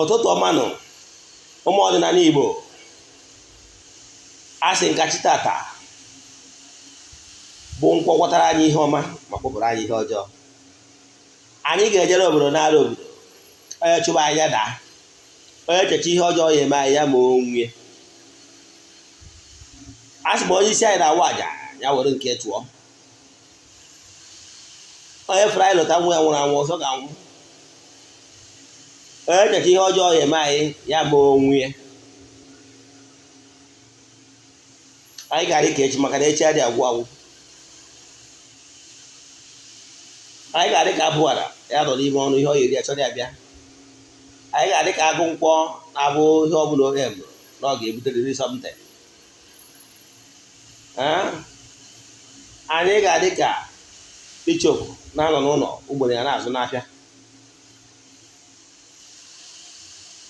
Ụtụtụ ọma nụ, ụmụ ọdịnala Igbo. A sị nkachi tata bụ nkwọ kwọtara anyị ihe ọma ma kwọpụrụ anyị ihe ọjọọ. Anyị ga-ejere obodo n'ala obodo. Onye chụba anyị ya daa, onye checha ihe ọjọọ ya eme anyị ya ma onwe. A sị ma onye isi anyị na-awụ aja ya were nke chụọ. Onye fụrụ anyị lụta nwa ya nwụrụ anwụ ọzọ ga-anwụ. Onye checha ihe ọjọọ ya eme anyị ya ma onwe ya. Anyị ga-adị ka echi maka na echi adịghị agwụ agwụ. Anyị ga-adị ka abụara ya nọ n'ime ọnụ ihe ọ ya eri achọrọ ya bịa. Anyị ga-adị ka agụ nkwọ na-abụ ihe ọ bụla ohe na ọ ga-ebuterịrị something. Anyị ga-adị ka ichoku na-anọ n'ụlọ ugboro ya na-azụ n'afịa.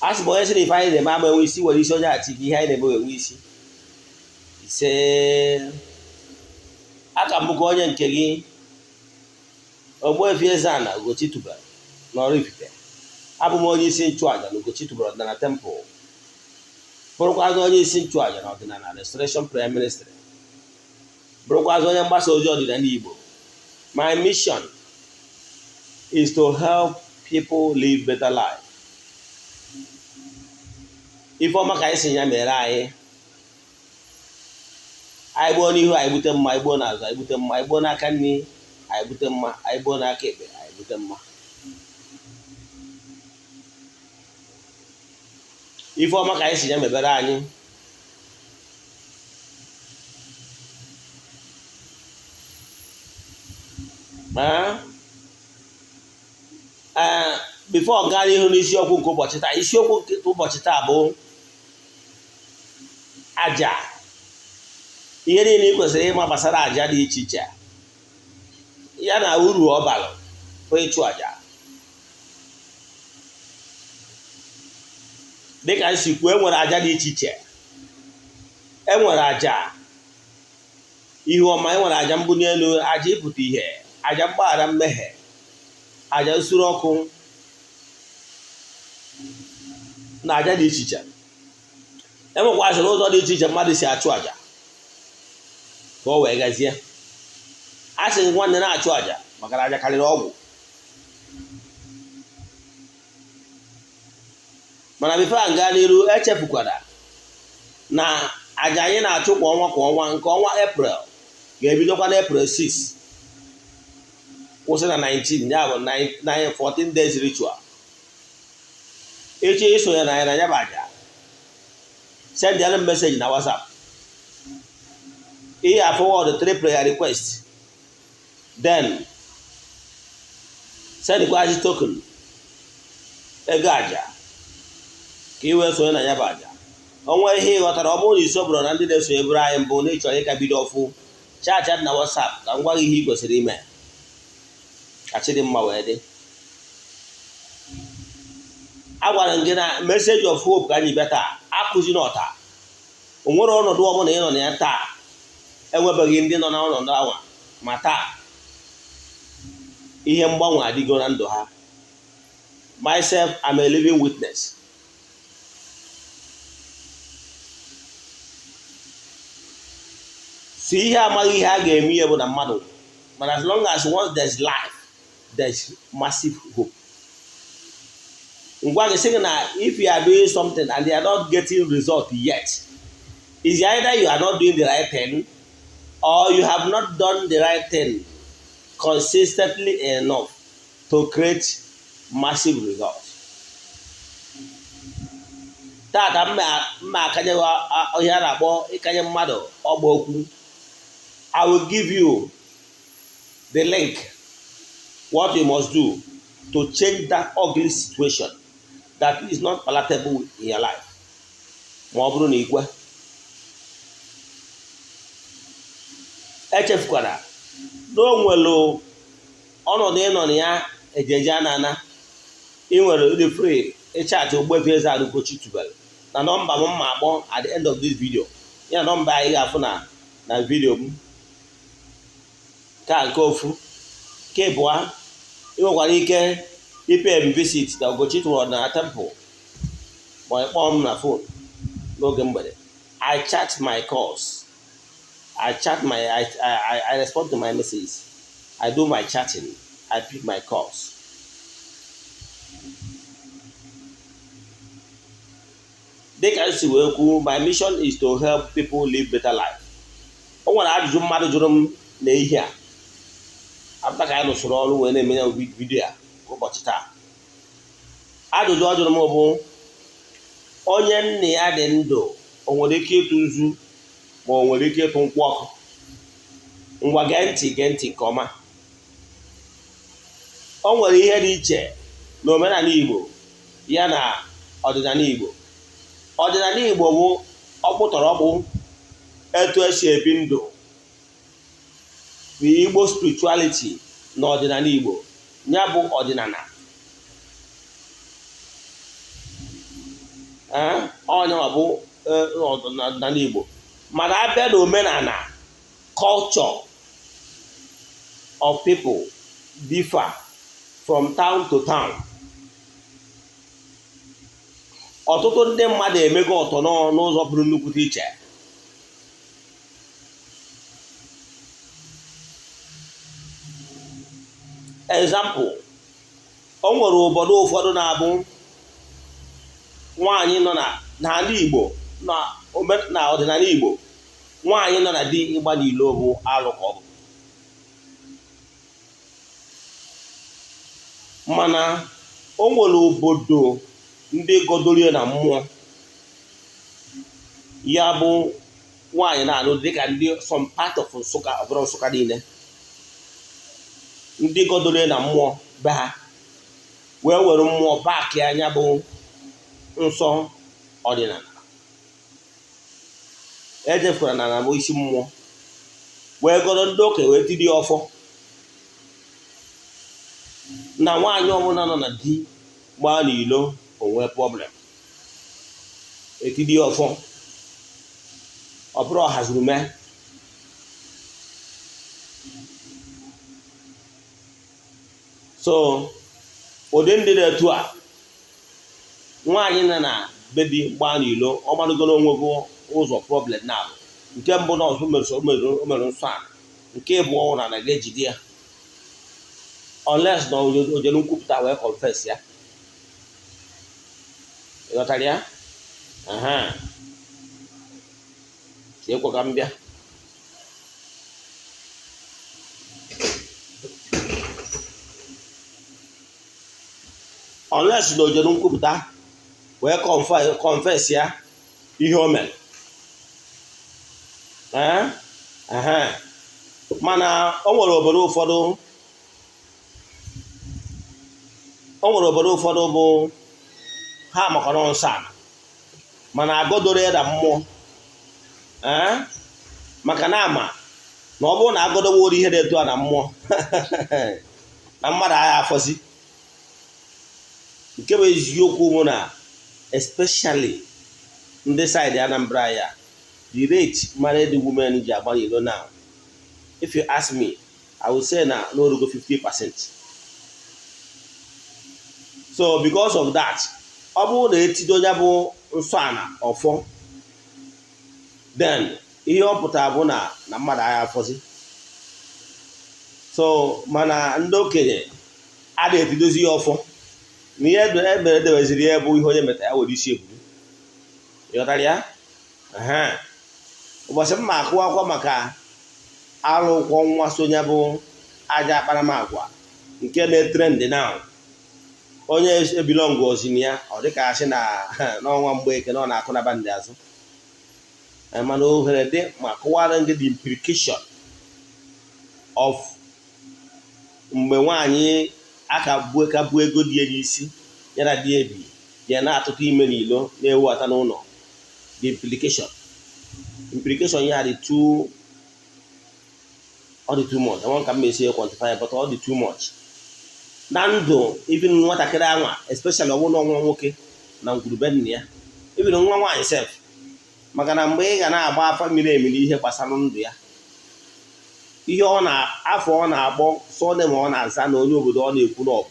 A sị m onye sị na ife anyị na-eme ama enwe isi were isi onye achị ka ihe anyị na-eme enwe isi. Ise, aka m bụkwa onye nke gị, Ogbuefi Eze-Ana Ugochi tubelu n'Oraifite. Abụ m onye isi nchụaja na Ugochi tubelu ọdịnala temple, bụrụkwazị onye isi nchụaja na ọdịnala Restoration Prayer Ministry, bụrụkwazị onye mgbasa ozi ọdịnala Igbo. My mission is to help people live better life. Ife ọma ka anyị si ya mere anyị. Anyị gbuo n'ihu anyị gbute mma, anyị gbuo n'azụ anyị gbute mma, anyị gbuo n'aka nri anyị gbute mma, anyị gbuo n'aka ekpe anyị gbute mma. Ife ọma ka anyị si ya mebere anyị. Ee, before gaa n'ihu n'isiokwu nke ụbọchị taa, isiokwu nke ụbọchị taa bụ aja. Ihe niile ị kwesịrị ịma gbasara aja dị iche iche ya na uru ọ bara bụ ịchụ aja. Dịka m si kwuo, e nwere aja dị iche iche. E nwere aja ihu ọma, e nwere aja mbuli elu, aja ịpụta ihe, aja mgbaghara mmehie, aja nsure ọkụ na aja dị iche iche. E nwekwazịrị ụzọ dị iche iche mmadụ si achụ aja ka o wee gazie. A sị nwanne na-achụ aja maka na aja karịrị ọgwụ. Mana before m gaa n'iru, echefukwara na aja anyị na-achụ kwa ọnwa kwa ọnwa nke ọnwa Eprel ga-ebidokwa n'Eprel 6 kwụsị na 19, ya bụ 9 14 days ritual. Ịchọ isonye na ya na ya bụ aja, send m message na WhatsApp. Ị ya forward 3 prayer request, then sendkwazi token ego aja ka ị wee sonye na ya bụ aja. O nwee ihe ị ghọtara, ọ bụrụ na i sobụrụ na ndị na-esonye bụrụ anyị mbụ na ị chọrọ ịka bido ọfụ, chat na WhatsApp ka m gwa gị ihe ị kwesịrị ime ka chi dị mma wee dị. Agwara m gị na message of hope ka anyị bịa taa. Akụzi n'ọta o nwere ọnọdụ ọbụla ị nọ na ya taa, enwebeghị ndị nọ n'ọnọdụ anwa, ma taa ihe mgbanwe adịgo na ndụ ha. Myself, I'm a living witness. Si ihe amaghị ihe a ga-eme ihe bụ na mmadụ, but as long as once there's life, there's massive hope. Ngwa gị sị gị na if you are doing something and you are not getting result yet, is either you are not doing the right thing or you have not done the right thing consistently enough to create massive results. Tata mma akanye ihe a na-akpọ ịkanye mmadụ ọgba okwu. I will give you the link, what you must do to change that ugly situation that is not palatable in your life. Ma ọ bụrụ na ikwe, echefukwara na o nwere ọnọdụ ịnọ na ya ejeje a na-ana, ị nwere ịdị free ịchat Ogbuefi Eze-Ana Ugochi tubelu na nọmba m ma akpọ at the end of this video, ya nọmba anyị ga-afụ na video m ka nke ofu nke abụọ. Ị nwekwara ike Ị pay m visit na Ugochi tụrụ ọdịnala temple, ma ị kpọọ m na phone n'oge mgbede. I chat my calls, I chat my I respond to my messages, I do my chatting, I pick my calls. Dịka m si wee kwuo, my mission is to help people live better life. O nwere ajụjụ mmadụ jụrụ m na ihe a apụta ka anyị lụsịrị ọrụ wee na-eme ya video a ụbọchị taa. Ajụjụ ọ jụrụ m bụ, onye nna ya dị ndụ, o nwere ike ịtụ nzu ma o nwere ike ịtụ nkwụ ọkụ? Ngwa, gee ntị, gee ntị nke ọma. O nwere ihe dị iche na omenala Igbo ya na ọdịnala Igbo. Ọdịnala Igbo bụ ọkpụtọrọkpụ etu esi ebi ndụ, the Igbo spirituality na ọdịnala Igbo ya bụ ọdịnala. Onye ọ bụ ọdịnala Igbo, mana abịa na omenala, culture of people differ from town to town. Ọtụtụ ndị mmadụ emego ọtọ n'ụzọ pụrụ nnukwute iche. Example, o nwere obodo ụfọdụ na-abụ nwaanyị nọ n'ala Igbo, na ọdịnala Igbo, nwaanyị nọ na di ịgba n'ilo bụ alụ ka ọ bụ. Mana o nwere obodo ndị gọdorie na mmụọ, ya bụ nwaanyị na-alụ, dịka ndị some part of Nsụka, ọ bụrụ Nsụka niile, ndị gọdorie na mmụọ be ha wee were mmụọ back anya bụ nsọ ọdịnala ejefukwara na na bụ isi mmụọ, wee gọrọ ndị okenye, wee tiri ọfọ na nwaanyị ọbụla nọ na di gbaa n'ilo onwe problem, etiri ọfọ. Ọ bụrụ ọhaziri mee so ụdị ndị dị etu a, nwaanyị nọ na be di gbaa n'ilo, ọ marụgoro onwe gị ụzọ problem na nke mbụ na ọzọ o mere nsọ a. Nke ịbụọ na na ga-ejide ya unless na o jere nkwupụta wee confess ya. Ịghọtara ya? Tiekwa ka m bịa. Unless na o jere nkwupụta wee confess ya ihe o mere. Mana o nwere obodo ụfọdụ bụ ha makọrọ nsọ ala, mana agọdoro ya na mmụọ, maka na ama na ọ bụrụ na agọdoworo ihe dị etu a na mmụọ, na mmadụ agha afọzi. Nke bụ eziokwu bụ na especially ndị side Anambra ya, the rate married women ji agba n'ilo now, if you ask me, I would say na n'orugo 50%. So because of that, ọ bụrụ na etido ya bụ nsọ ana ọfọ, then ihe ọ pụtara bụ na mmadụ agha afọzi. So mana ndị okenye a na-etidozi ya ọfọ na ihe emere edeweziri ya bụ ihe onye meta ya were isi eburu. Ịghọtara ya? Ụbọchị m ma akụwa akwụkwọ maka alụkwọ nwa sonye bụ aja akparamagwa nke na-etrend now, onye ebelong ozini ya, ọ dịka asị na n'ọnwa mgbeke na ọ na-akụ na bandị azụ. Mana ohere dị ma kụwara gị the implication of mgbe nwaanyị aka ka bụ ego dị ya n'isi, ya na di ebi ya na-atụtụ ime n'ilo na-ewebata n'ụlọ, the implication ya dị too, ọ dị too much. Enwe ka m esi quantify, but ọ dị too much na ndụ even nwatakịrị anwa, especially ọ bụrụ na nwa nwoke na ngwurube nna ya, even nwa nwaanyị sef, maka na mgbe ị ga na-agba afa miri emi n'ihe gbasara ndụ ya, ihe ọ na afọ ọ na-akpọ sọne ma ọ na-aza na onye obodo ọ na-ekwu n'ọbụ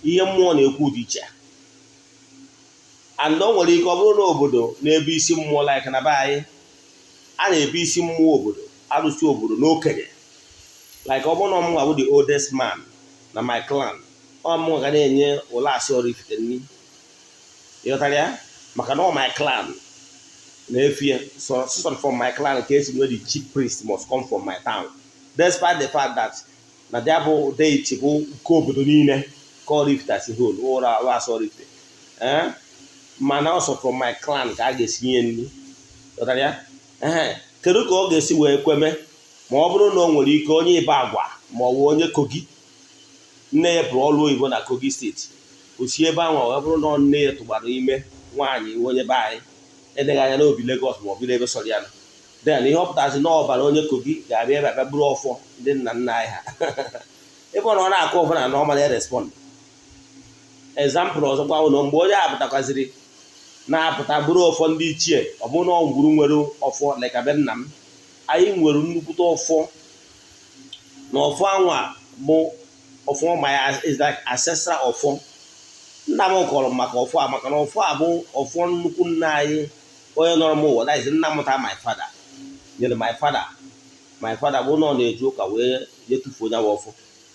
Ihe mmụọ na-ekwu dị iche. And o nwere ike ọ bụrụ na obodo na-ebu isi mmụọ, like na be anyị a na-ebu isi mmụọ obodo, arụsị obodo n'okenye. Like ọ bụrụ na ọmụnwa bụ the oldest man na my clan, ọmụnwa ga na-enye ụlọasị Oraifite nri. Ịghọtara ya? Maka na ọ my clan na-efie so so from my clan ka esi nwee. The chief priest must come from my town, despite the fact that na ya bụ deity bụ nke obodo niile ka Oraifite as a whole, ụra ụlasị Oraifite, ee, mana ọsọ from my clan ka a ga-esi nye nri. Ghọtara ya? Ee, kedu ka ọ ga-esi wee kweme ma ọ bụrụ na o nwere ike onye ịba agwa ma ọ bụ onye Kogi, nne ya pụrụ ọrụ oyibo na Kogi Steeti, o si ebe ahụ wee bụrụ na nne ya tụgbara ime nwaanyị onye be anyị, eleghị anya n'obi Lagos ma ọ bụrụ ebe sọrọ ya, then ihe ọ pụtazi na ọbara onye Kogi ga-abịa ebe abịa bụrụ ọfọ ndị nna nna anyị ha, ebe ọ na ọ na-akụ ọbụla na ọ mara respond. Example ọzọkwa bụ na mgbe onye a pụtakwaziri na-apụta bụrụ ọfọ ndị ichie, ọ bụrụ na ọ ngwuru nwere ọfọ, like be nna m, anyị nwere nnukwute ọfọ, na ọfọ anwa bụ ọfọ my is like ancestral ọfọ. Nna m kọrọ maka ọfọ a, maka na ọfọ a bụ ọfọ nnukwu nna anyị, onye nọrọ m ụwa, that is nna mụta my father, nyere my father. My father bụ na ọ na-eji ụka wee jee tụfuo ya bụ ọfọ,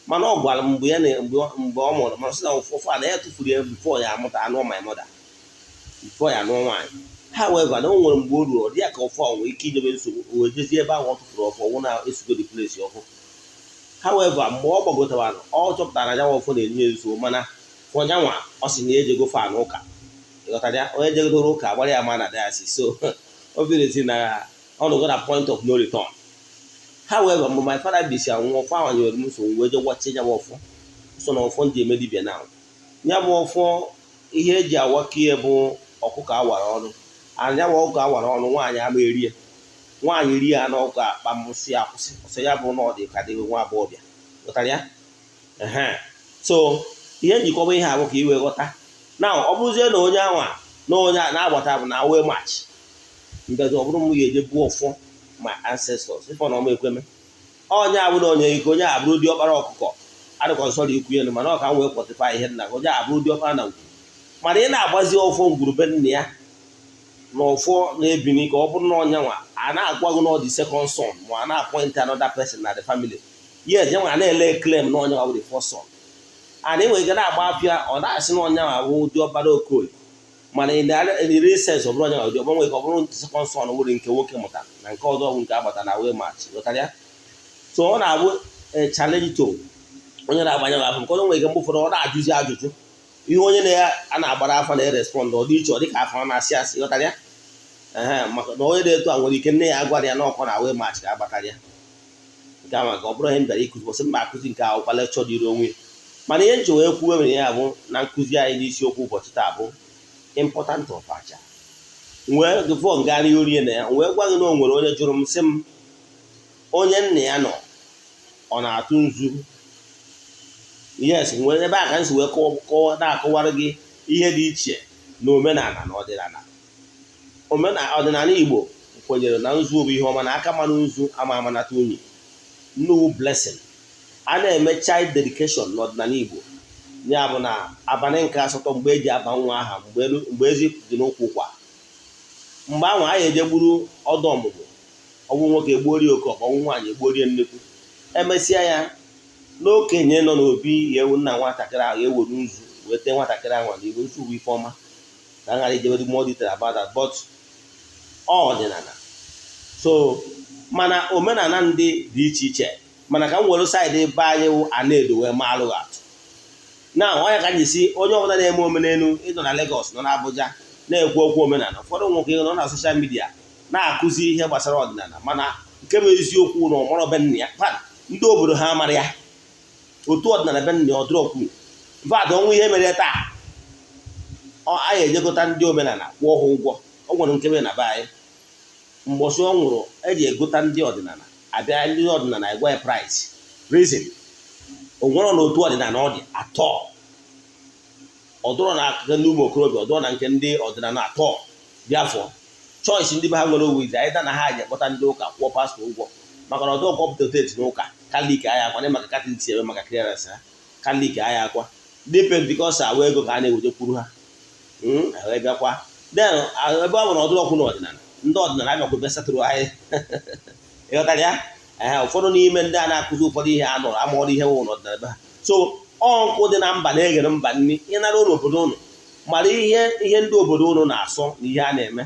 mana ọ gwara m mgbe ya mgbe ọ mụrụ, mana sị na ọfọ a na ya tụfuru ya before ya amụta anụọ my mother, before ya anụọ nwaanyị. However, na o nwere mgbe o ruru, ọ dị ya ka ọfọ a nwere ike inyebe nsogbu, o wee jezie ebe ahụ ọ tụfuru ọfọ, wụ na esugo the place ọkụ. However, mgbe ọ gbagotara, ọ chọpụtara na ya ọfọ na-enye nsogbu, mana fọnyanwa ọ sị na ya ejego fa n'ụka. Ịghọtara ya? Onye jegodoro ụka agbara ya ma na diocese, so obviously na ọ nọgo na point of no return. However, mgbe my father bisi anwụ, ọfọ ahụ nyere m nsogbu, wee je gwachie ya bụ ọfọ so na ọfọ ndị eme dibịa na ya bụ ọfọ. Ihe eji awaka bụ ọkụkọ awara ọnụ anya, bụ ọkụkọ awara ọnụ. Nwaanyị ama erie, nwaanyị rie ya n'ọkụ akpa mụsị akwụsị ọsọ ya bụ na ọ dị ka dị nwa agbọghọbịa. Ghọtara ya? Ehe, so ihe njikọba ihe abụ ka i wee ghọta na ọ bụrụzie na onye anwa na onye a na-agbata bụ na wee match mbezi, ọ bụrụ m ga-eje buo ọfọ my ancestors, ife na ọma ekweme onye abụrụ onye ike, onye abụrụ diọkpara ọkụkọ adịkọ nsọrọ ikwu elu, mana ọ ka m wee quantify ihe nna onye abụrụ diọkpara na ngwuru. Mana ị na-agbazi ọfọ ngwurube nna ya na ọfọ na-ebini ka ọ bụrụ na ọnya nwa a na-agwa gị na ọ dị second son, ma a na-appoint another person na the family. Yes, ya nwa na-ele claim na ọnya nwa bụ the first son, and ị nwere ike na-agba afịa, ọ na-asị na ọnya nwa bụ diọkpara Okoye, mana in the real sense, ọ bụrụ ọnya nwa dị ọgbọ nwere ka ọ bụrụ second son nwere nke nwoke mụtara na nke ọzọ bụ nke agbata na wee match. Ghọtara ya? So ọ na-abụ challenge to onye na-agbanye afọ, nke onye nwere ike mgbe ụfọdụ ọ na-ajụzi ajụjụ, ihe onye a na-agbara afa na-erespond, ọ dị iche, ọ dị ka afọ ọ na-asị asị. Ghọtara ya? Ee, maka na onye na-eto a nwere ike nne ya agwara ya n'ọkọ na wee match ka agbatara ya nke a, maka ọ bụrụ ihe m bịara ịkụzi bọsị mba akụzi nke akwụkwọ lekchọ dịrị onwe ya. Mana ihe nche wee kwuwe mere ya bụ na nkụzi anyị n'isiokwu ụbọchị taa bụ important of aja. Wee before ngagharị orie na ya, wee gwa gị na o nwere onye jụrụ m, sị m onye nna ya nọ, ọ na-atụ nzu. Yes, nwere ebe a ka m si wee na-akọwara gị ihe dị iche na omenala na ọdịnala. Omenala ọdịnala Igbo kwenyere na nzu bụ ihe ọma, na aka mmanụ nzu ama amanata unyi, nnukwu blessing. A na-eme child dedication n'ọdịnala Igbo, ya bụ na abalị nke asatọ mgbe eji aba nwa aha, mgbe ezi dị n'ụkwụ kwa, mgbe ahụ anyị eje gburu ọdụ ọmụmụ, ọnwụ nwoke egbuorie oke ọkpa, ọnwụ nwaanyị egbuorie nnekwu. Emesịa ya, n'okenye nọ n'obi ya ewu nna nwatakịrị ahụ ewere nzu wee tee nwatakịrị ahụ n'ihu. Nzu bụ ife ọma ka a ghara ijebere more detail about that, but ọ ọdịnala. So mana omenala ndị dị iche iche, mana ka m were side ebe anyị wụ Anaedo wee maalụ atụ na onye ka anyị si onye ọbụla na-eme omenelu ịnọ na Lagos, nọ na Abuja, na-ekwu okwu omenala. Ụfọdụ nwoke nọ na social media na-akụzi ihe gbasara ọdịnala, mana nke bụ eziokwu na ọmọrọ be nna ya, ndị obodo ha amara ya otu ọdịnala be nna ya ọ dịrọ kwuru mfadụ ọnwụ ihe mere taa, anyị ejekọta ndị omenala kwụọ ha ụgwọ. Ọ nwere nke mere na be anyị, mgbọsị ọ nwụrụ, eji egota ndị ọdịnala abịa, ndị ọdịnala egwa ya price. Reason, o nwere n'otu ọdịnala ọ dị atọ, ọ dụrọ na nke ndị ụmụ okorobịa, ọ dụrọ na nke ndị ọdịnala atọ. Dị afọ choice ndị be ha nwere owu izi anyị na ha ji akpọta ndị ụka, kwụọ pastọ ụgwọ, maka na ọdụ ọkọ pụta n'ụka Katọlik anya akwa, maka Katọlik si eme maka clearance ha, Katọlik anya akwa. Ndị Pentikọst awa ego ka a na-ewejekwuru ha wee bịakwa. Then ebe ọ bụ na ọdụrụ ọkwụ n'ọdịnala, ndị ọdịnala abịakwa bịa satụrụ anyị. Ịghọtara ya? Ee, ụfọdụ n'ime ndị a na-akụzi ụfọdụ ihe a nụrụ amaọrụ ihe nwụ n'ọdịnala be ha. So ọ nkụ dị na mba na-eghere mba nri. Ịnara ụlọ obodo ụnụ, mara ihe ihe ndị obodo ụnụ na-asọ na ihe a na-eme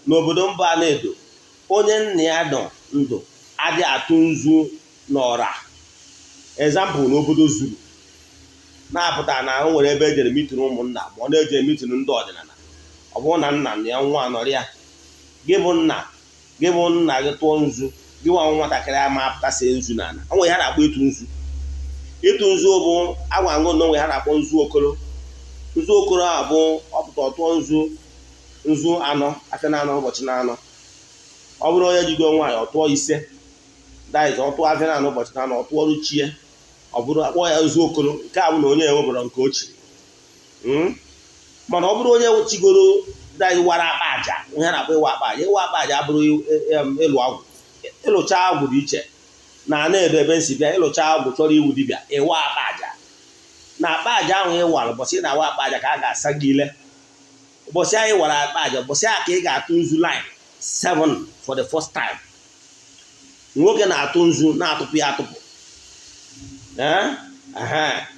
n'obodo mba na-edo. Onye nna ya nọ ndụ adịghị atụ nzu n'ọra. Example, n'obodo zuru na-apụta na o nwere ebe ejere meeting ụmụnna, ma ọ na-ejere meeting ndị ọdịnala, ọ bụrụ na nna ya nwa anọrọ ya, gị bụ nna, gị bụ nna gị tụọ nzu, gị nwa nwatakịrị ama apụtasị nzu n'ala. O nwere ha na-akpọ ịtụ nzu. Ịtụ nzu bụ agwa ngụ na onwe ha na-akpọ nzu okoro. Nzu okoro a bụ ọpụta ọtụọ nzu, nzu anọ, afịa na anọ, ụbọchị na anọ. Ọ bụrụ onye jigo nwaanyị, ọ tụọ 5, that is, ọ tụọ afịa na anọ, ụbọchị na anọ, ọ tụọrụ chie. Ọ bụrụ akpọ ya nzu okoro. Nke a bụ na onye enwebara nke ochie. Mana ọ bụrụ onye chigoro that wara akpa aja, ihe a na-akpọ ịwa akpa aja. Ịwa akpa aja abụrụ ịlụ agwụ. Ịlụcha agwụ dị iche na na-edo ebe nsi bịa. Ịlụcha agwụ chọrọ iwu dibịa, ịwa akpa aja. Na akpa aja ahụ ị wara, ụbọchị ị na-awa akpa aja ka a ga-asa gị ile. Ụbọchị anyị wara akpa aja, ụbọchị a ka ị ga-atụ nzu line 7 for the first time. Nwoke na-atụ nzu na-atụpụ ya atụpụ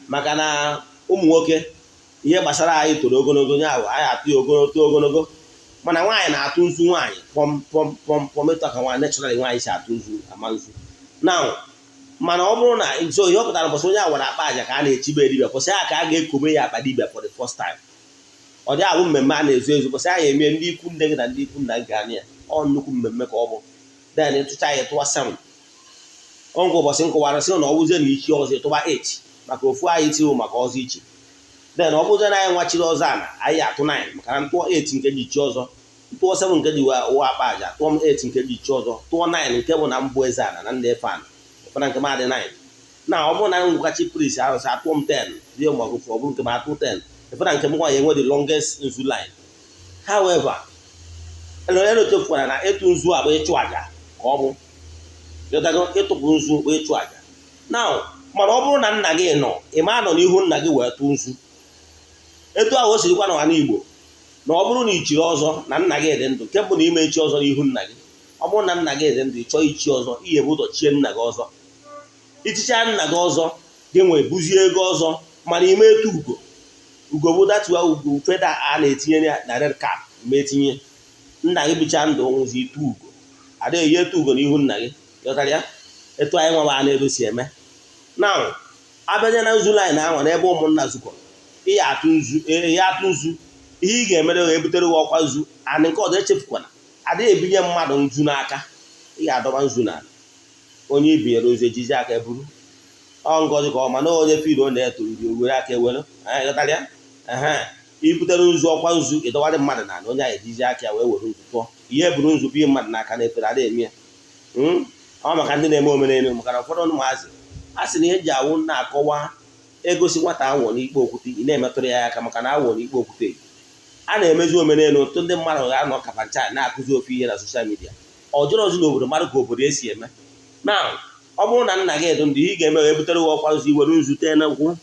maka na ụmụ nwoke, ihe gbasara anyị toro ogologo, ya bụ anyị atụ ya ogologo, too ogologo. Mana nwaanyị na-atụ nzu nwaanyị pọm pọm pọm pọm, ịtụ ka nwaanyị naturally nwaanyị si atụ nzu ama nzu. Now, mana ọ bụrụ na so ihe ọ pụtara, ụbọchị onye a wara akpa aja ka a na-echibe dibịa, kwụsị ya ka a ga-ekobe ya akpa dibịa for the first time. Ọ dị abụ mmemme a na-ezu ezu. Kwụsị ya eme ndị ikwu nne gị na ndị ikwu nna gị ga ya. Ọ nnukwu mmemme ka ọ bụ. Then ịtụcha ya, tụwa 7 ọngwa. Ụbọchị nkụwara sị na ọ bụzie na ichi ọzọ, ịtụba 8, maka ofu anyị tiwo maka ọzọ ichi. Then ọ bụzie na anyị nwachiri ọzọ ana, anyị atụ 9, maka na ntụọ 8 nke ji chi ọzọ, tụọ 7 nke ji ụwa akpa aja, tụọ m 8 nke ji chi ọzọ, tụọ 9 nke bụ na mbụ eze ana na ndị efe ana ụfọdụ nke m adị 9. Na ọ bụrụ na m ngwụkachi priest arụsị, atụọ m 10 rie ma ọ bụ nke m atụ 10 ịfụna nke m nwaanyị enwe the longest nzu line. However, elochefukwara na ịtụ nzu a bụ ịchụ aja ka ọ bụ ịghọtago. Ịtụpụ nzu bụ ịchụ aja. Now, mana ọ bụrụ na nna gị nọ, ị ma nọ n'ihu nna gị wee tụ nzu. Etu ahụ o sirikwa n'ala Igbo, na ọ bụrụ na i chiri ọzọ na nna gị dị ndụ, nke bụ na ime echi ọzọ n'ihu nna gị. Ọ bụrụ na nna gị dị ndụ, ị chọọ ichi ọzọ, ihe bụ ụzọ chie nna gị ọzọ. Ichicha nna gị ọzọ, gị nwee buzie ego ọzọ. Mana ime etu ugo, ugo bụ datuwa ugo feather a na-etinye na red cap ma etinye nna gị bichaa ndụ nwụzi, itu ugo adịghị eyi etu ugo n'ihu nna gị. Ghọtara ya? Etu anyị nwa na-edo si eme. Now, abịaja na nzu line ahụ n'ebe ụmụnna zukọrọ, ihe atụ nzu, ihe atụ nzu, ihe ị ga-emere ga ebutere gị ọkwa nzu. And nke ọzọ echefukwana, adịghị ebinye mmadụ nzu n'aka. Ị ga-adọba nzu n'ala. Onye ibinyere ozu ejizi aka eburu ọ ngọzi ka ọ ma na onye fil ọ na-eto uri were aka ewere. Anyị ghọtara ya? Ehe, ibutere nzu, ọkwa nzu, ịdọwadị mmadụ n'ala, onye ahụ ejizi aka ya wee were nzu tụọ. Ihe eburu nzu bụ mmadụ n'aka na efere adịghị eme ya. Ọ maka ndị na-eme omenelu, maka na ụfọdụ ụmụazị a sị na ihe eji awụ na-akọwa egosi nwata awọ n'ikpe okwute, ị na-emetụrụ ya aka, maka na awọ n'ikpe okwute a na-emezi omenelu. Ọtụtụ ndị mmadụ ga-anọ kapancha na-akụzi ofu ihe na social media. Ọ jụrụ ozi n'obodo mmadụ ka obodo esi eme. Na ọ bụrụ na nna gị edu ndụ, ihe ị ga-eme wee butere gị ọkwa nzu, iwere nzu tee n'ụkwụ,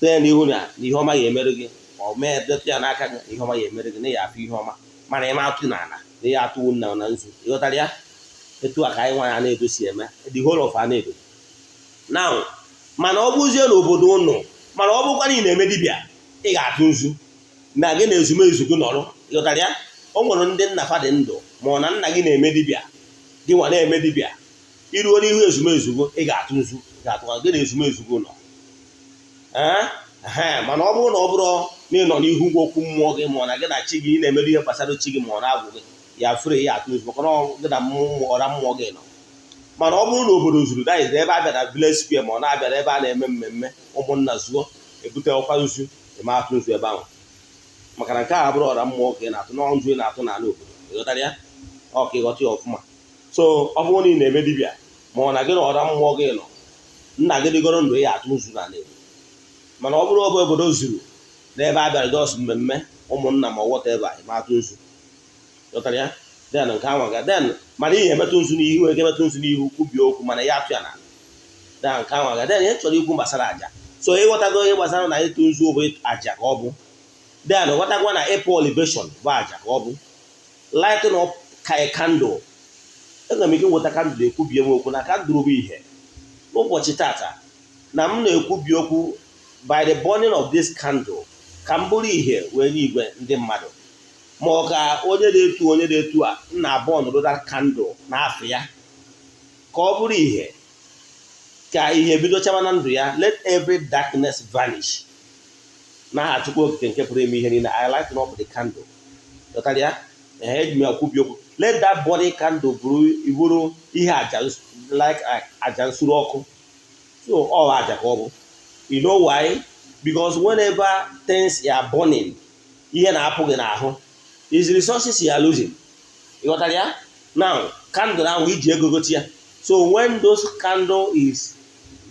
tee n'ihu, na ihe ọma ga-emere gị. Ma ọ mee detụ ya n'aka gị na ihe ọma ga-emere gị, na ya afụ ihe ọma. Mana ị ma atụ n'ala na ihe atụwu nna na nzu. Ịghọtara ya? Etu a ka anyị nwaanyị na-edo si eme, the whole of Anaedo. Now, mana ọ bụzie n'obodo ụnụ, mana ọ bụrụkwa na ị na-eme dibịa, ị ga-atụ nzu na gị na ezumezu gị nọrọ. Ịghọtara ya? O nwere ndị nna fa dị ndụ, ma ọ na nna gị na-eme dibịa, gị nwa na-eme dibịa, iruo n'ihu ezumezu gị, ị ga-atụ nzu. Ị ga-atụ gị na ezumezu gị nọ. Ee, mana ọ bụrụ na ọ bụrụ na ị nọ n'ihu okwu mmụọ gị, ma ọ na gị na chi gị, ị na-emerụ ihe gbasara chi gị ma ọ na-agwụ gị, ya fere ya atụ nzu, maka na gị na mmụọ ọra mmụọ gị nọ. Mana ọ bụrụ na obodo zuru, that is, ebe a bịara village square, ma ọ na-abịara ebe a na-eme mmemme ụmụnna zuo, ebute ọkwa nzu, eme atụ nzu ebe ahụ, maka na nke a bụrụ ọra mmụọ ka ị na-atụ n'ọ nzu ị na-atụ n'ala obodo. Ịghọtara ya? Ọ ka ịghọta ya ọfụma. So ọ bụrụ na ị na-eme dibịa, ma ọ na gị na ọra mmụọ gị nọ, nna gị dịgoro ndụ, ya atụ nzu n'ala Igbo. Mana ọ bụrụ ọbụ obodo zuru n'ebe a bịara just mmemme ụmụnna ma ọ whatever, ị ma atụ nzu. Ghọtara ya? Then nke ahụ ga then, mana ihe emetụ nzu n'ihu, nwere ike emetụ nzu n'ihu kwubie okwu, mana ya atụ ya n'ala. Then nke ahụ ga then ihe chọrọ ikwu gbasara aja. So ịghọtago ihe gbasara na ịtụ nzu bụ aja ka ọ bụ. Then ghọtakwa na ịpour libation bụ aja ka ọ bụ. Lighting up a candle, enwere m ike nweta candle, ekwubie m okwu na candle bụ ihe n'ụbọchị tata na m na-ekwubi okwu. By the burning of this candle, ka m bụrụ ihe wee nye igwe ndị mmadụ, ma ọ ka onye na-etu, onye na-etu a m na-abụ ọnọdụ that candle n'afọ ya, ka ọ bụrụ ihe, ka ihe bido chaba na ndụ ya. Let every darkness vanish n'aha Chukwu Okike nke pụrụ ime ihe niile. I light up the candle. Ghọtara ya? Ee, eji m ya kwubi okwu. Let that body candle bụrụ ihe aja, like aja nsuru ọkụ. So ọ aja ka ọ bụ. You know why? Because whenever things are burning, ihe na-apụ gị n'ahụ is resources you are losing. Ị ghọtara ya? Now, candle ahụ iji ego gote ya. So when those candle is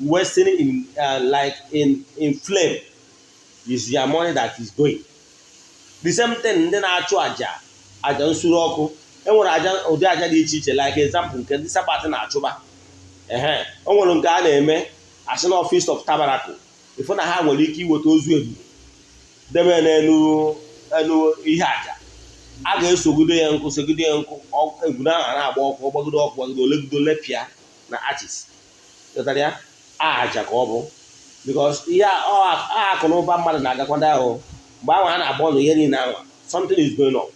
wasting in like in flame, is your money that is going. The same thing ndị na-achụ aja nsuru ọkụ. Enwere aja, ụdị aja dị iche iche, like example nke ndị Sabbath na-achụba. Ehe, o nwere nke a na-eme asị na Feast of Tabernacle. Ịfụ na ha nwere ike iweta ozu ebube debe n'elu elu ihe aja a ga-esogide ya nkụ, sogide ya nkụ. Ebube ahụ a na-agba ọkụ, ọgbagide ọkụ, gbagide, olegido, lepịa na ashes. Ghọtara ya? Aja ka ọ bụ, because ihe akụ na ụba mmadụ na-agakwado ahụ mgbe ahụ a na-agba ọnụ ihe niile ahụ, something is going on.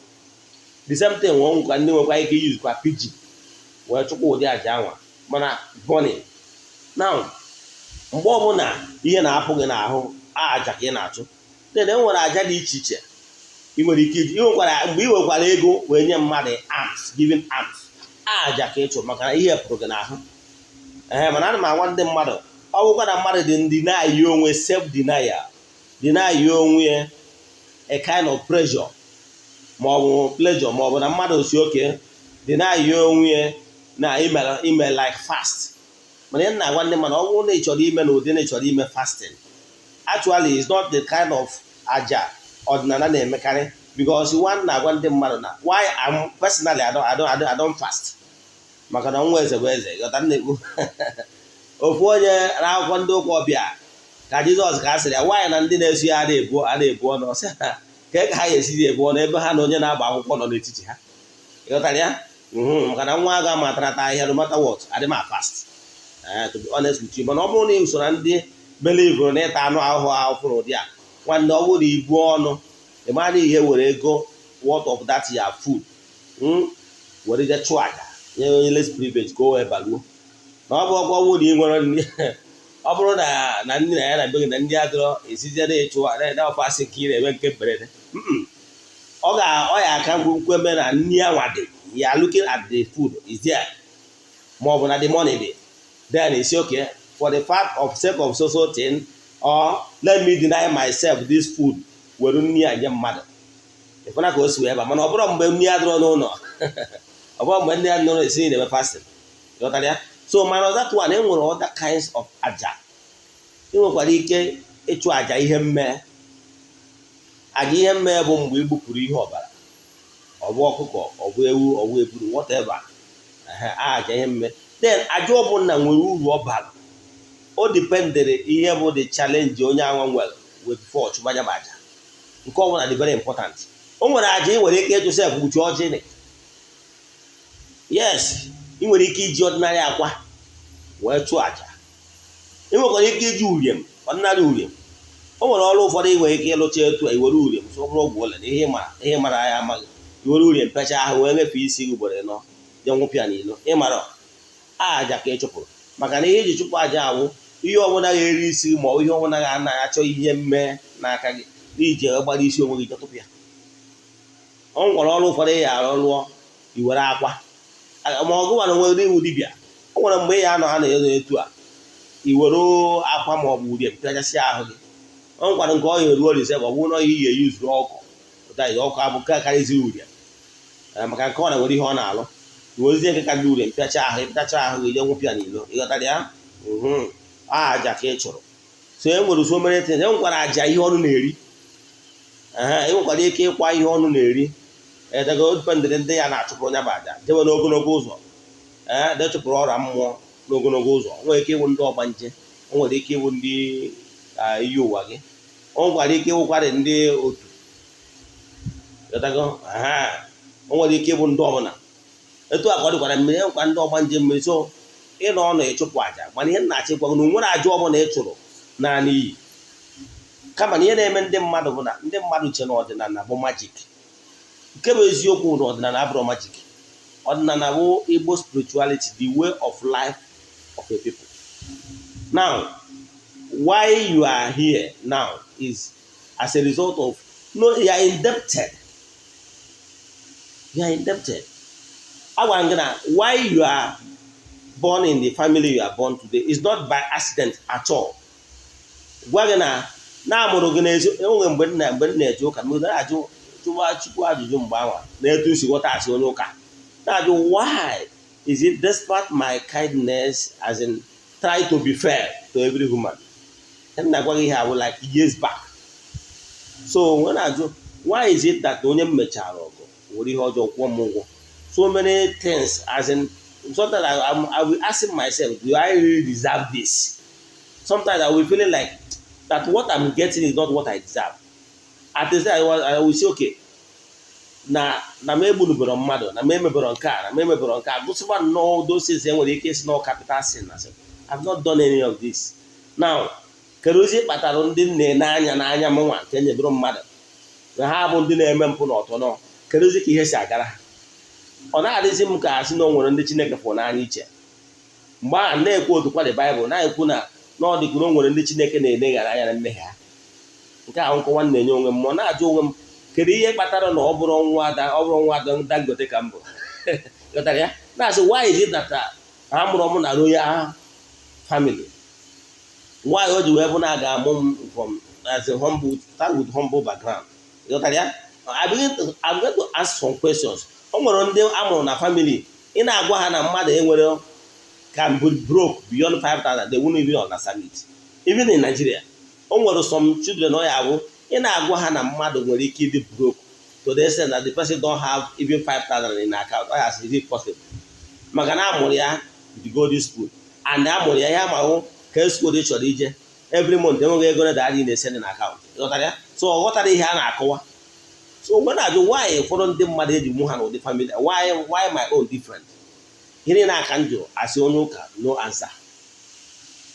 The same thing nwere nkwa ndị nwekwa ike iyuzukwa pigeon wee chụkwa ụdị aja anwa, mana burning. Now, mgbe ọbụla ihe na-apụ gị n'ahụ, aja ka ị na-achụ. Then e nwere aja dị iche iche ị nwere ike iji. Ị nwekwara mgbe ị nwekwara ego wee nye mmadụ alms, giving alms, aja ka ị chụrụ, maka na ihe pụrụ gị n'ahụ. Ee, mana ana m agwa ndị mmadụ, ọ bụkwa na mmadụ dị ndị na-ayi onwe, self denial, dị na-ayi onwe ya a kind of pressure ma ọ bụ pleasure, ma ọ bụ na mmadụ si oke dị na-ayi onwe ya na ime like fast. Mana ihe m na-agwa ndị mmadụ, ọ bụrụ na ị chọrọ ime na ụdị na ị chọrọ ime fasting, actually is not the kind of aja ọdịnala na-emekarị, because one na-agwa ndị mmadụ na why I'm personally, I don't fast, maka na nwa eze bụ eze. Ghọta m na-ekwu ofu onye n'akwụkwọ ndị ụka ọbịa ka Jizọs ka a sịrị ya nwaanyị na ndị na-eso ya a na-ebu ọnụ, ọ sị ha ka ka ha ga-esizi ebu ọnụ ebe ha na onye na-agba akwụkwọ nọ n'etiti ha. Ịghọtara ya? Maka na nwa aga matarata ahịa, no matter what, adị m fast, to be honest with you. Mana ọ bụrụ na ị so na ndị believe na ịta anụ ahụhụ ahụhụ n'ụdị a, nwanne, ọ bụrụ na ibu ọnụ, ị mara ihe were ego worth of that your food, were je chụọ aja nye onye less privilege ka o wee baruo na ọ bụ ọgwụ. Ọ bụrụ na ị nwere nri, ọ bụrụ na nri na ya na be gị na ndị adịrọ esizie na-ịchụ na ọfọ asị ka ị na-eme nke mberede, ọ ga ọ ya aka nkweme na nri anwa dị ya. Looking at the food is there, ma ọ bụ na the money dị, then it's okay for the fact of sake of social thing, or let me deny myself this food, were nri a nye mmadụ. Ịfụna ka o si wee ba. Mana ọ bụrụ mgbe nri adịrọ n'ụlọ, ọ bụrụ mgbe nri adịrọ n'ụlọ, esi na-eme fasting. Ghọtara ya? So mana that one, e nwere other kinds of aja. Ị nwekwara ike ịchụ aja ihe mmee. Aja ihe mmee bụ mgbe ị gbupụrụ ihe ọbara, ọ bụ ọkụkọ, ọ bụ ewu, ọ bụ eburu, whatever, aja ihe mme. Then aja ọbụla nwere uru ọ bara. O dependere ihe bụ the challenge onye anwa nwere wee before chụba ya bụ aja. Nke ọbụla dị very important. O nwere aja ị nwere ike ịjụ sef kpuchi ọjị. Yes, ị nwere ike iji ordinary akwa wee chụọ aja. Ị nwekwara ike iji uriem, ordinary uriem. O nwere ọrụ ụfọdụ ị nwere ike ịlụcha etu a, iwere uriem, so ọ bụrụ ọgwụ ole na ihe mara ya amaghị, iwere uriem pecha ahụ wee nyefee isi gị ugboro ịnọ, je nwụpịa n'ilo. Ịmara aja ka ị chụpụrụ, maka na ihe iji chụpụ aja awụ ihe ọbụla ga-eri isi gị, ma ọ bụ ihe ọbụla ga-anaghị achọ ihe mmee n'aka gị n'iji gbara isi onwe gị je tụpụ ya. O nwere ọrụ ụfọdụ ị ya arụ lụọ, iwere akwa ma ọ gụwa na nwere iwu dibịa. O nwere mgbe ị ya anọ ha na-ezo etu a, iwere akwa ma ọ bụ urie pịachasịa ahụ gị. O nwekwara nke ọ ya eruo rise, ọ bụrụ na ihe ya eyuzuru ọkụ ụta ọkụ abụ nke karịziri urie, maka nke ọ na nwere ihe ọ na-alụ, iwerezie nke karịrị urie mpịacha ahụ, ịpịacha ahụ gị, je nwụpịa n'ilo. Ịghọtara ya? Aja ka ị chụrụ. So e nwere so many things. E nwekwara aja ihe ọnụ na-eri. Ee, ị nwekwara ike ịkwa ihe ọnụ na-eri edego dependịrị ndị ya na-achụpụrụ onye bụ aja jewe n'ogologo ụzọ. Ee, de chụpụrụ ọrịa mmụọ n'ogologo ụzọ. O nwere ike ịwụ ndị ọgbanje, o nwere ike ịwụ ndị Iyi ụwa gị, o nwekwara ike ịwụkwarị ndị otu. Ghọtago? O nwere ike ịbụ ndị ọbụla. Etu a ka ọ dịkwara mmiri, enwekwa ndị ọgbanje mmiri. So ịnọ ọnụ ịchụpụ àjà, mana ihe nna-achị gwa gị na nwere àjà ọbụla ị chụrụ naanị iyi, kama na ihe na-eme ndị mmadụ bụ na ndị mmadụ che na ọdịnala bụ magic. Nke bụ eziokwu na ọdịnala abụrụ magic. Ọdịnala bụ Igbo spirituality, the way of life of a people. Now, why you are here now is as a result of, no, you are indebted, you are indebted. Agwara m gị na why you are born in the family you are born today is not by accident at all. Gwa gị na na-amụrụ gị n'ezi enwe mgbe m na-eje ụka, m na-ajụ chụwa Chukwu ajụjụ mgbe anwa na-etu si ghọta asị onye ụka na-ajụ, why is it, despite my kindness, as in try to be fair to every human? M na-agwa gị ihe awụ like years back. So when na-ajụ, why is it that onye m mechara ọgụ were ihe ọjọọ kwụọ m ụgwọ? So many things, as in sometimes I will asking myself, do I really deserve this? Sometimes I will feeling like that what I'm getting is not what I deserve. At the time I will say, okay, na m egbunubere mmadụ, na m emebere nke a, na m emebere nke a, gụsịkwa nnọọ those things e nwere ike isi na capital sin na sị I've not done any of this. Now, kedu ozi kpatara ndị na-ene anya n'anya m nwa nke nyebere mmadụ na ha bụ ndị na-eme mpụ na ọtọ nọ? Kedu ozi ka ihe si agara ha? Ọ na-adịzi m ka asị na o nwere ndị Chineke fụrụ n'anya iche. Mgbe ahụ na-ekwu otu kwa the Bible na-ekwu na ọ dịka na o nwere ndị Chineke na-eleghara anya na mmehie ha. Nke ahụ nkọwa m na-enye onwe m, ma ọ na-ajụ onwe m, kedu ihe kpatara na ọ bụrụ nwa ada, ọ bụrụ nwa ada Dangote ka m bụ? Ghọtara ya? Na-asị, why is it that ha mụrụ m na royal family? Why o ji wee bụ na a ga-amụ m from as a humble, start with humble background? Ghọtara ya? I'm going to ask some questions. O nwere ndị amụrụ na family ị na-agwa ha na mmadụ enwere can be broke beyond 5,000, they won't even understand it. Even in Nigeria, o nwere some children ọ ya bụ ị na-agwa ha na mmadụ nwere ike ịdị broke to the extent that the person don't have even 5,000 in account, ọ ya sị, is it possible? Maka na amụrụ ya the golden spoon and amụrụ ya ihe amahụ ka school ị chọrọ ije every month, enweghị ego na daddy na-esend na account. Ghọtara ya? So ọ ghọtara ihe a na-akọwa. So mgbe na-ajụ why ụfọdụ ndị mmadụ eji mụ ha n'ụdị family, why my own different? Ihe niile aka m jụrụ asị onye ụka, no answer.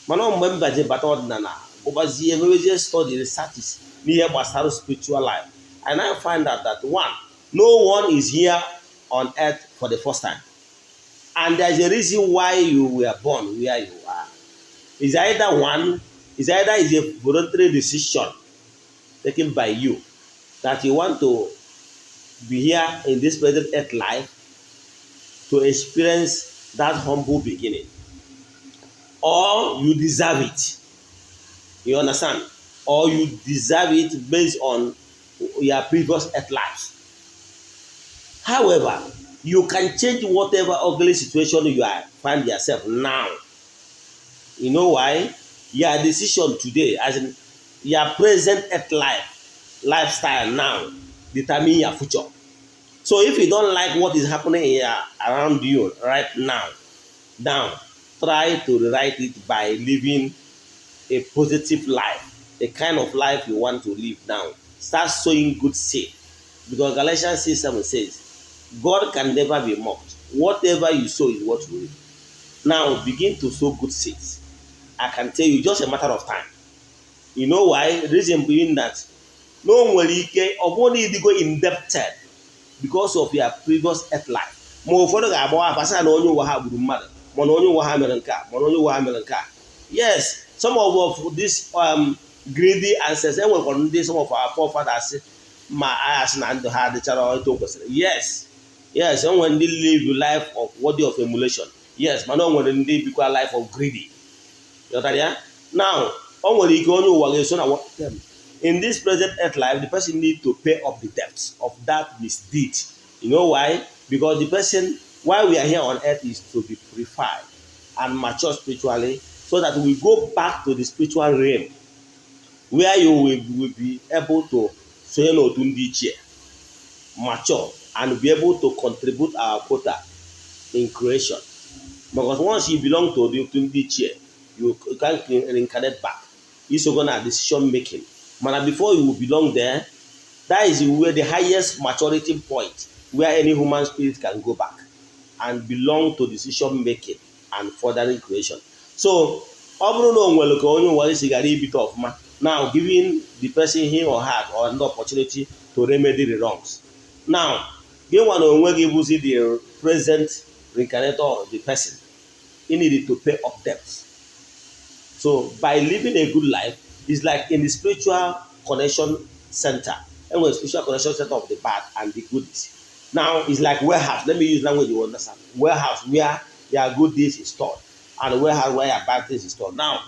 Mana mgbe m baje bata ọdịnala, gụbazie, mewezie study, researches n'ihe gbasara spiritual life, I now find out that one, no one is here on earth for the first time, and there is a reason why you were born where you are. Is either one, is either is a voluntary decision taken by you that you want to be here in this present earth life to experience that humble beginning, or you deserve it. You understand? Or you deserve it based on your previous earth lives. However, you can change whatever ugly situation you are find yourself now. You know why? Your decision today, as in your present earth life, lifestyle now, determine your future. So if you don't like what is happening in your, around you right now, try to rewrite it by living a positive life, the kind of life you want to live now. Start sowing good seed. Because Galatians 6:7 says, God can never be mocked. Whatever you sow is what you reap. Now begin to sow good seeds. I can tell you, just a matter of time. You know why? Reason being that no nwere ike ọ bụrụ na ịdịgo indebted because of your previous earth life. Ma ụfọdụ ga-agbawa afa sị na onye ụwa ha gburu mmadụ, mana onye ụwa ha mere nke a, mana onye ụwa ha mere nke a. Yes, some of this greedy ancestors, enwekwara ndị some of our forefathers ma agha sị na ndụ ha adịchara etu o kwesịrị. Yes, enwere ndị live life of worthy of emulation. Yes, mana o nwere ndị bikwa life of greedy. Ghọtara ya? Now, o nwere ike onye ụwa ga-eso na them. In this present earth life, the person need to pay up the debts of that misdeed. You know why? Because the person, why we are here on earth is to be purified and mature spiritually so that we go back to the spiritual realm where you will be able to sonye n'otu ndị ichie, mature and be able to contribute our quota in creation. Because once you belong to the otu ndị ichie, you can reincarnate back. Isogo na decision making, mana before you belong there, that is where the highest maturity point where any human spirit can go back and belong to decision making and furthering creation. So ọ bụrụ na o nwere ka onye ụwa si gara ibite ọfụma, now giving the person him or her or the opportunity to remedy the wrongs. Now gị nwa na onwe gị bụzi the present reincarnator of the person, you need to pay up debts. So by living a good life is like in the spiritual connection center. Enwere spiritual connection center of the bad and the goodies. Now it's like warehouse. Let me use language you understand. Warehouse where your good deeds is stored and warehouse where your bad things is stored. Now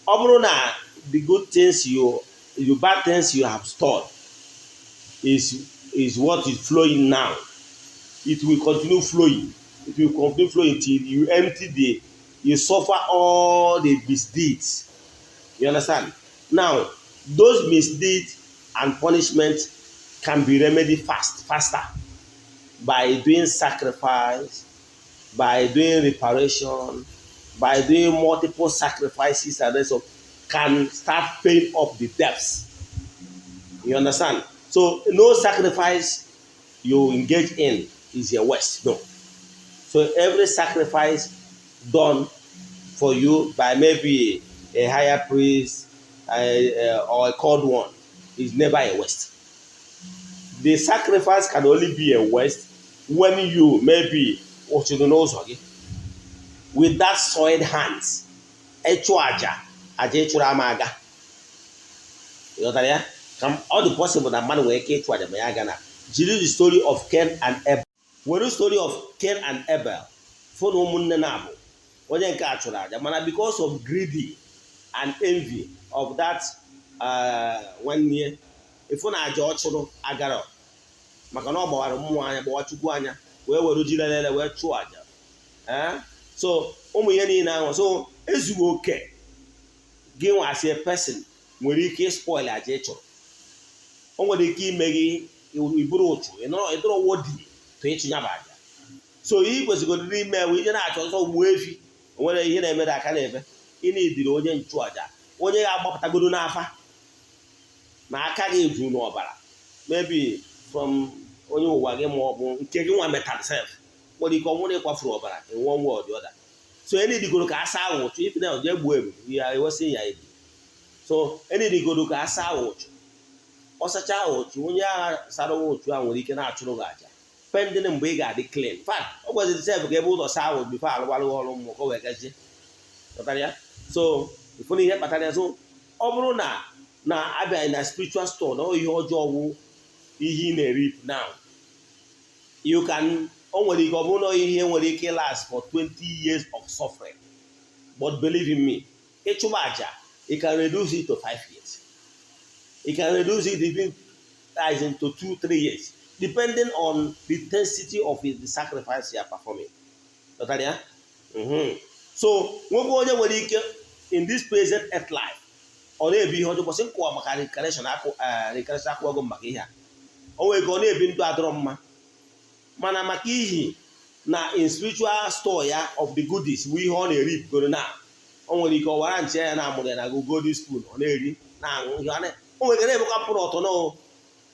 ọ bụrụ na the good things you, the bad things you have stored is what is flowing now, it will continue flowing. It will continue flowing till you empty the you suffer all the misdeeds. You understand? Now those misdeeds and punishment can be remedied faster by doing sacrifice, by doing reparation, by doing multiple sacrifices and rest of can start paying up the debts. You understand? So no sacrifice you engage in is a waste. No. So every sacrifice done for you by maybe a higher priest or a called one is never a waste. The sacrifice can only be a waste when you maybe ochiri n'ụzọ gị with that soiled hands ịchụ aja, aja ịchụrụ ama aga. Ịghọtara ya? Ka ọ dị possible na mmadụ nwere ike ịchụ aja ma ya aga na jiri the story of Cain and Abel, were story of Cain and Abel fụ na ụmụnne na-abụ onye nke a chụrụ aja, mana because of greedy and envy of that nwanne ya, ịfụ na aja ọ chụrụ agara, maka na ọ gbawara mmụọ anya, gbawa Chukwu anya, wee were ji lelele wee chụọ aja. So ụmụ ihe niile ahụ, so ezughị oke gị nwa as a person nwere ike spoil aja ị chụrụ. O nwere ike ime gị iburu ụchụ ịdọrọ wodi to ịchụ ya bụ aja. So ihe ị kwesịrị ime bụ ije na-achọ ọsọ gbuo efi. O nwere ihe na-emere aka na-ebe ị na-ediri onye nchụaja, onye ga-agbapụtagodo n'afa na aka gị juru n'ọbara, maybe from onye ụwa gị ma ọ bụ nke gị nwa metal self nwere ike ọ nwụrụ ịkwafuru ọbara in one way or the other. So enidigoro ka asa ahụ ụchụ ife na jee gbuo ebu ya ewesị ya ebu. So enidigoro ka asa ahụ ụchụ, ọsacha ahụ ụchụ, onye agha sara ụchụ ahụ nwere ike na-achụrụ gị aja pending mgbe ị ga-adị clean. Fact, ọ gwaziri sef ka ebe ụzọ saa ahụ before alụgbalụ ọrụ mmụọ ka o wee gazie. Ghọtara ya? So ịfụ na ihe kpatara ya. So ọ bụrụ na abịa na spiritual store na ihe ọjọọ wụ ihe ị na-erip now, you can, o nwere ike ọ bụrụ na ihe nwere ike last for 20 years of suffering, but believe in me, ịchụba aja, you can reduce it to 5 years, you can reduce it even as into 2 3 years, depending on the intensity of the sacrifice you are performing. Ghọtara ya? So nwoke onye nwere ike in this present earth life ọ na-ebi ihe ọjọọ, kwụsị nkụwa maka reincarnation, akụ reincarnation akwụwago maka ihe a, o nwere ike ọ na-ebi ndụ adọrọ mma, mana maka ihi na in spiritual store ya of the goodies bụ ihe ọ na-eri bugoro na o nwere ike ọ wara nche ya na-amụrụ ya na golden spoon, ọ na-eri, na-aṅụ ihe o nwere ike na-emekwa mpụ na ọtọ nọ,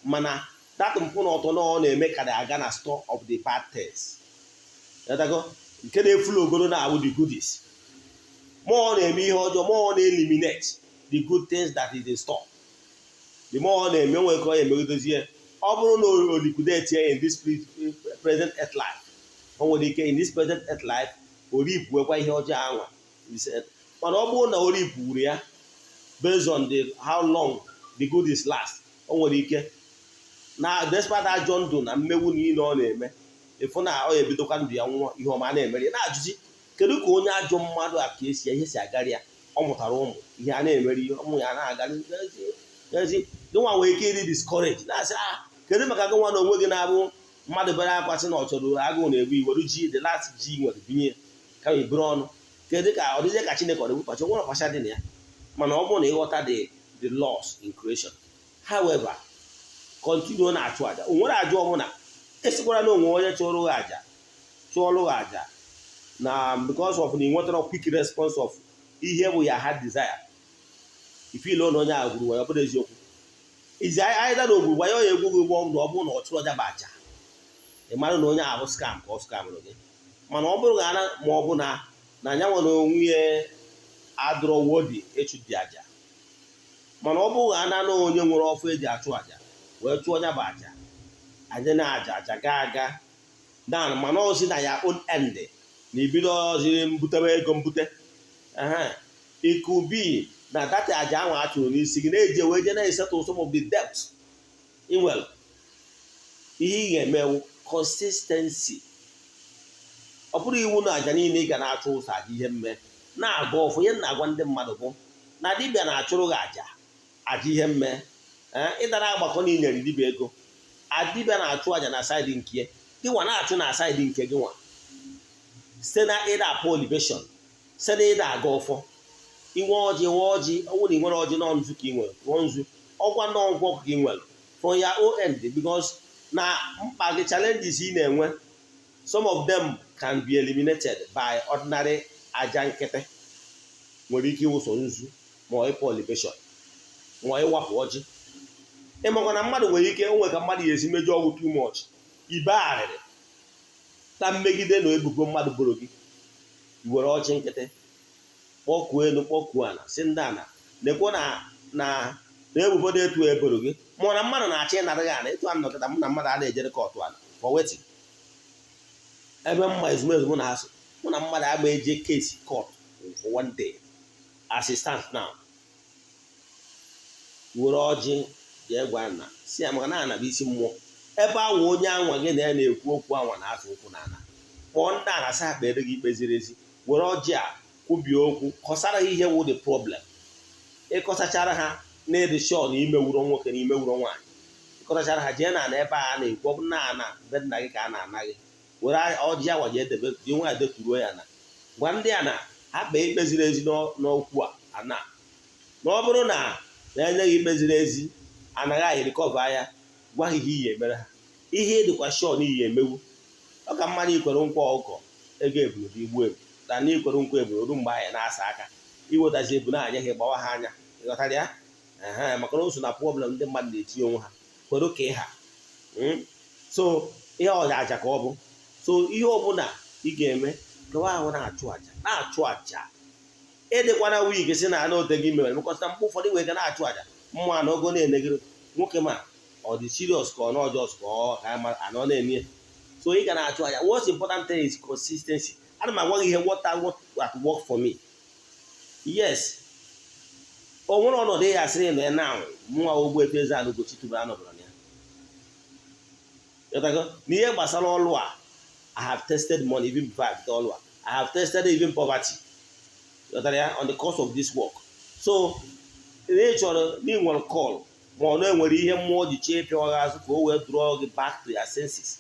mana that mpụ na ọtọ nọ ọ na-eme ka aga na store of the bad things. Ghọtago? Nke na-efulu ogoro na-awụ the goodies more ọ na-eme ihe ọjọọ, more ọ na-eliminate the good things that is in store. The more ọ na-eme, nwere ka ọ ya emegidozie. Ọ bụrụ na o liquidate ya in this present earth life, o nwere ike in this present earth life o ripuekwa ihe ọjọọ anwa. Mana ọ bụrụ na o ripuru ya based on the how long the goodies last, o nwere ike na despite ajọ ndụ na mmegbu niile ọ na-eme, ịfụ na ọ ya ebidokwa ndụ ya nwụọ ihe ọma na-emeri. Na-ajụzi, kedu ka onye ajọ mmadụ a ka esi ihe si agara ya? Ọ mụtara ụmụ, ihe a na-emeri ụmụ ya na-agara ezi. Gị nwa nwere ike ịdị discourage, na-asị, "Ah, kedu maka gị nwa na onwe gị na-abụ mmadụ bere akwa sị na ọ chọrọ agụụ na-egbu, iweru ji, the last ji nwere binye kama iburu ọnụ? Kedu ka ọ dịzie ka Chineke ọ na-egbu?" Nwere ọkpacha dị na ya, mana ọ bụrụ na ịghọta the laws in creation. However, continue na-achụ àjà. O nwere àjà ọbụla esikwara na onwe onye chụrụ gị àjà, chụọrụ gị àjà na because of na ị nwetara quick response of ihe bụ ya heart desire. Ifeile na onye ahụ gwuru wayo, ọ bụrụ eziokwu izi anyị na ogwuru wayo ya egwu gị ụgbọ ndụ. Ọ bụrụ na ọ chụrụ ọja bụ aja, ị mara na onye ahụ scam ka ọ scamụrụ gị. Mana ọ bụrụ na ma ọ bụ na anya nwere onwe ya adụrọ wodi ịchụ dị aja. Mana ọ bụrụ na na onye nwere ọfụ eji achụ aja wee chụọ ya bụ aja, aja na aja aja gaa aga dan. Mana ọ si na ya own end na ibido ọziri mbutewe ego mbute, it could be na that aja ahụ a chụrụ n'isi gị na-eji wee je na-esettle some of the debt ị nwere. Ihe ị ga-emewu consistency. Ọ bụrụ iwu na aja niile ị ga na-achụ ụzọ aja ihe mme na-agụ ọfụ. Ihe na-agwa ndị mmadụ bụ na dibịa na-achụrụ gị aja ihe mme, ịdara agbakọ niile dibịa ego. Adibịa na-achụ aja na side nke gị nwa, na-achụ na side nke gị nwa, site na ịda apụ libation, site na ịda aga ọfọ. Inwe ọjị, nwe ọjị. Ọnwụ na ị nwere ọjị, nọ nzu ka ị nwere, ṅụọ nzu. Ọgwa nọ nkwọ ka ị nwere from your own end, because na mkpa gị, challenges ị na-enwe, some of them can be eliminated by ordinary aja nkịtị. Nwere ike ịwụso nzu, ma ọ ịpụ libation, ma ịwapụ ọjị. Ịmakwa na mmadụ nwere ike onwe ka mmadụ ga-esi mejọ ọgwụ too much, ibe arịrị ta mmegide na ebubo mmadụ boro gị, were ọjị nkịtị kpọkuo elu, kpọkuo ala, si ndị ana nekwo na na ebubo dị etu eboro gị, ma na mmadụ na-achọ ịnara gị ana. Etu a nọkịta, mụ na mmadụ a na-ejere court ana for wetin? Ebe mma ezumezu mụ na ha so, mụ na mmadụ agba eje case court for one day as it stands now. Were ọjị jee gwa nna si ya, maka na ana bụ isi mmụọ ebe anwa. Onye anwa gị na ya na-ekwu okwu anwa na-azụ ụkwụ n'ala, kpọọ ndị a na asa ha kpere gị ikpe ziri ezi. Were ọjị a kwubie okwu, kọsara ha ihe wụ the problem. Ịkọsachara ha na ịdị sure na imewuro nwoke na imewuro nwaanyị, ịkọsachara ha, jee na ana ebe a na-ekwu. Ọ bụ na ana be nna gị ka a na-ana gị, were ọjị awa jee debe ji nwaanyị deturuo ya na gwa ndị a na ha kpee ikpe ziri ezi n'okwu a ana. Na ọ bụrụ na na-enye gị ikpe ziri ezi, anaghị anyị recover ya. Gwa ha ihe iyi emere ha, ihe dịkwa sure na iyi emewu. Ọ ka mma na ikwere nkwa ọkụkọ ego ebulu dị igbu ebu na ikwere nkwa ebulu ruo mgbe anyị na-asa aka iwetazi ebu na-anya ha gbawa ha anya. Ịghọtara ya? Ehe, maka na o so na problem ndị mmadụ na-etinye onwe ha kwere ka ịha. So ihe ọja aja ka ọ bụ. So ihe ọbụla ị ga-eme, gawa ahụ na-achụ aja, na-achụ aja. Ịdịkwana weak si na ana ote gị mere mekọta. Mgbe ụfọdụ nwere ike na-achụ aja mmụọ na ogo na-enegịrị nwoke, ma ọ dị serious ka ọ na ọjọọ ka ọ ka anọ na-eme. So ị ga na-achụ aja. What's important thing is consistency. Ana m agwa gị ihe what work for me. Yes, o nwere ọnọdụ ya asịrị na ya na mụnwa Ogbuefi Eze-Ana Ugochi tubelu anọbụrụ na ya. Ịghọtago? N'ihe gbasara ọlụ a, I have tested money even before I bido ọlụ a. I have tested even poverty. Ịghọtara ya? On the course of this work. So ị chọrọ na ị nwere call, ma ọ na-enwere ihe mmụọ ji chee ịpịawa gị azụ ka o wee draw gị back to your senses.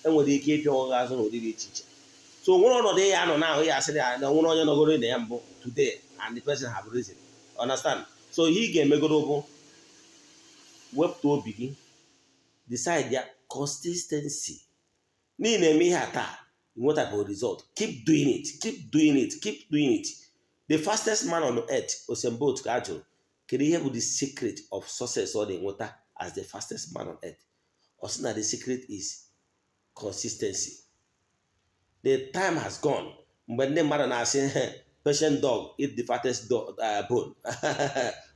Enwere ike ịpịawa gị azụ n'ụdị dị iche iche. So nwere ọnọdụ ya nọ na ahụ ya asịrị ya na nwere onye nọgoro na ya mbụ today and the person have risen. Understand? So ihe ị ga-emegoro bụ wepụta obi gị, decide ya consistency. N'ihi na-eme ihe a taa, nwetapụ result, keep doing it, keep doing it, keep doing it. The fastest man on earth, Usain Bolt, ka a jụrụ kedu ihe bụ the secret of success ọ na-enweta as the fastest man on earth. Ọ sị na the secret is consistency. The time has gone mgbe ndị mmadụ na-asị, "Patient dog eat the fattest dog, bone."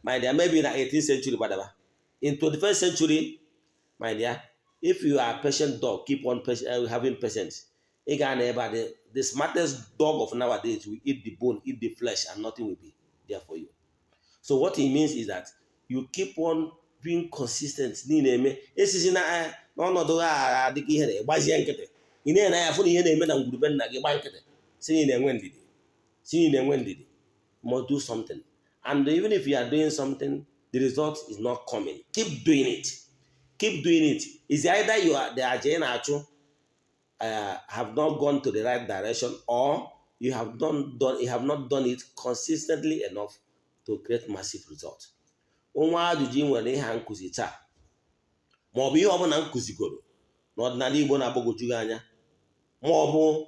My dear, maybe na 18th century gbadaba. In 21st century, my dear, if you are a patient dog, keep on having patience. Ị ga na ebe a, the smartest dog of nowadays will eat the bone, eat the flesh, and nothing will be there for you. So what it means is that you keep on being consistent. N'ihi na-eme esizi na n'ọnọdụ ha adịghị ihe na-ịgbazie nkịtị, ị na-ene anya fụ na ihe na-eme na ngwurube nna gị, gba nkịtị, si na ị na-enwe ndidi, si na ị na-enwe ndidi. Must do something, and even if you are doing something, the result is not coming, keep doing it, keep doing it. Is either you are the aja ị na-achụ have not gone to the right direction, or you have not done it consistently enough to create massive result. Nwa ajụjụ ị nwere ihe a nkụzi taa, ma ọ bụ ihe ọbụla m kụzigoro n'ọdịnala Igbo na-agbagwoju gị anya, ma ọ bụ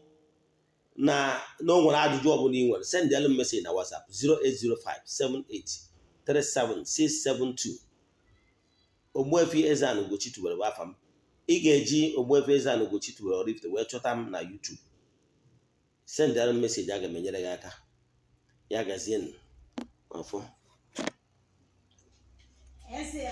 na o nwere ajụjụ ọbụla ị nwere, send m message na WhatsApp 0805 78 37672. Ogbuefi Eze-Ana Ugochi tubelu bụ afa m. Ị ga-eji Ogbuefi Eze-Ana Ugochi tubelu Oraifite wee chọta m na YouTube. Sendara m message, aga m enyere gị aka. Ya gazienụ. Ọfọ. Eze.